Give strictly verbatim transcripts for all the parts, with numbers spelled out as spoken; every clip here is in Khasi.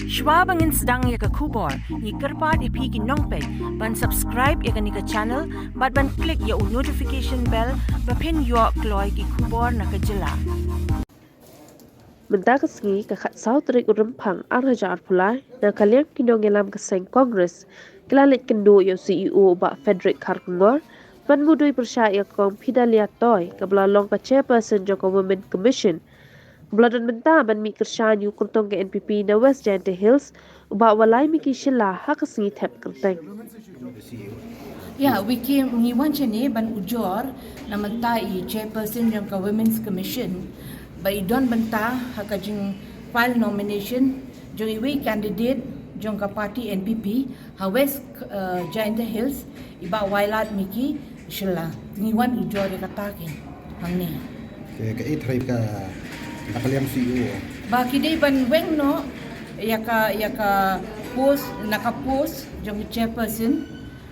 Shwa ba ngin sdang ïa ka khubor, ngi kyrpad ïa phi ki nongpeit ban subscribe ïa kane ka channel bad ban click ïa u notification bell ba phin ïoh kloi ki khubor na ka jylla. Mynta ka sngi ka khatsaw tarik u Rymphang ar hajar arphew lai, na ka liang ki nongïalam ka seng Congress ki la leit kynduh ïa u C E O u Bah Frederick Kharkongor ban mudui pyrshah ïa ka Kong Fidelia Toi kaba la long ka chairperson jong ka Women Commission, ba la don bynta ban mih kyrshan ïa u kyrtong ka N P P na West Jaintia Hills, u Bah Walaimiki Shylla, ha ka sngi thep kyrteng. Yeah, we came, ngi wan shane ban ujor na mynta i chairperson jong ka Women's Commission ba i don bynta ha ka jing file nomination jong iwei i candidate jong ka party N P P ha West uh, Jaintia Hills, i Bah Wailadmiki Shylla. Ngi wan ujor ïa kata ki hangne. Ka ka it hai ka na ka liang C E O. Ba ki dei ban weng noh ïa ka ïa ka post, na ka post jong chairperson.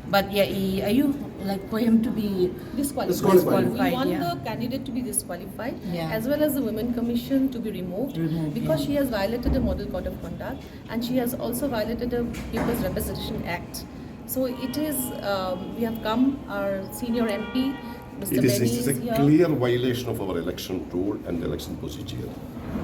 But yeah, i, are you like for him to be Disqualified. disqualified? We want Yeah. the candidate to be disqualified Yeah. as well as the Women Commission to be removed, Removed, because yeah. She has violated the Model Code of Conduct and she has also violated the People's Representation Act. So it is, um, we have come, our senior M P, Mister It is, Benny it is a is here. Clear violation of our election rule and election procedure.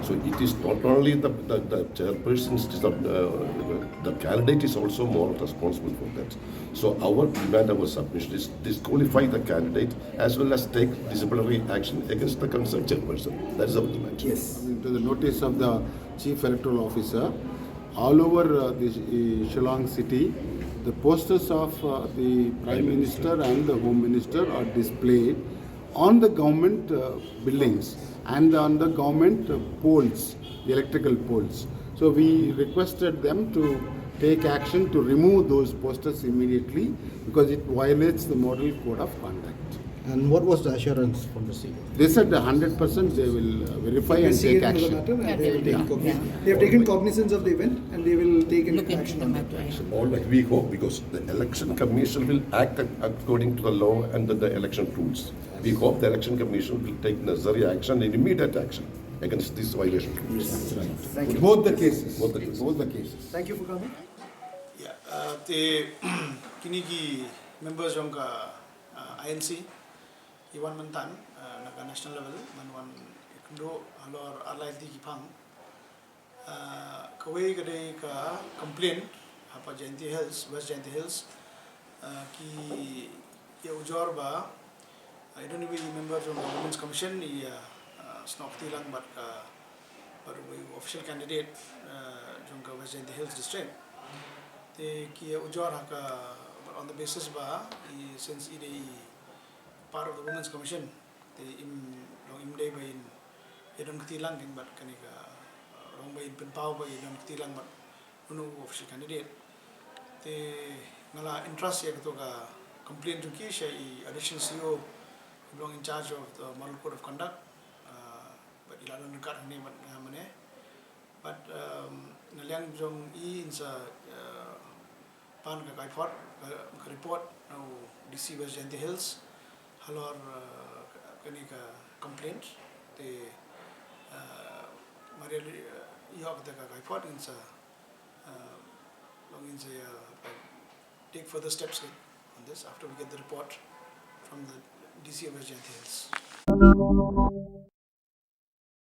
So it is not only the, the, the chairperson, it is the, uh, the candidate is also more responsible for that. So our demand, our submission is disqualify the candidate as well as take disciplinary action against the concerned chairperson. That is our demand. Yes. Coming to the notice of the Chief Electoral Officer, all over uh, the uh, Shillong city, the posters of uh, the Prime Minister and the Home Minister are displayed on the government uh, buildings and on the government uh, poles, the electrical poles. So we requested them to take action to remove those posters immediately because it violates the Model Code of Conduct. And what was the assurance from the C E O? They said a hundred percent they will uh, verify and take Investigate into the action. matter and they will take Yeah. cognizance. They have taken cognizance of the event and they will take Look into into action the on that. matter. All that we hope, because the election commission will act ac- according to the law and the, the election rules. We hope the election commission will take necessary action and immediate action against this violation. Both the cases. Both the cases. Both the cases. Thank you for coming. Ya, uh, te kini ki members jong ka uh, I N C i wan myntan uh, na ka national level ban wan kynduh halor ar lai tylli ki phang. Uh, kawei ka dei ka complaint hapa Jaintia Hills, West Jaintia Hills, uh, ki ïa ujor ba uh, i don iwei i member jong ka Women's Commission i uh, uh, snoh kti lang bad ka bad uwei u official candidate uh, jong ka West Jaintia Hills District. Te ki ïa ujor ha ka on the basis ba i since i dei i part of the Women's Commission te im long im dei ba in ïa don kti lang kin bad kane ka uh, long ba in pynpaw ba ïa don kti lang bad uno u official candidate. Te nga la entrust ïa kato ka complaint jong ki sha i additional C E O who belong in charge of the Model Code of Conduct. Uh, but i la don ryngkat hangne bad nga mane. But um, na liang jong i in sa uh, pan ka kaipot ka, ka report na u D C West Jaintia Hills halor uh, kane ka complaint te uh, mariali uh, ïoh kata ka kaipot in sa uh, long in sa uh, take further steps on this after we get the report from the D C of West Jaintia Hills.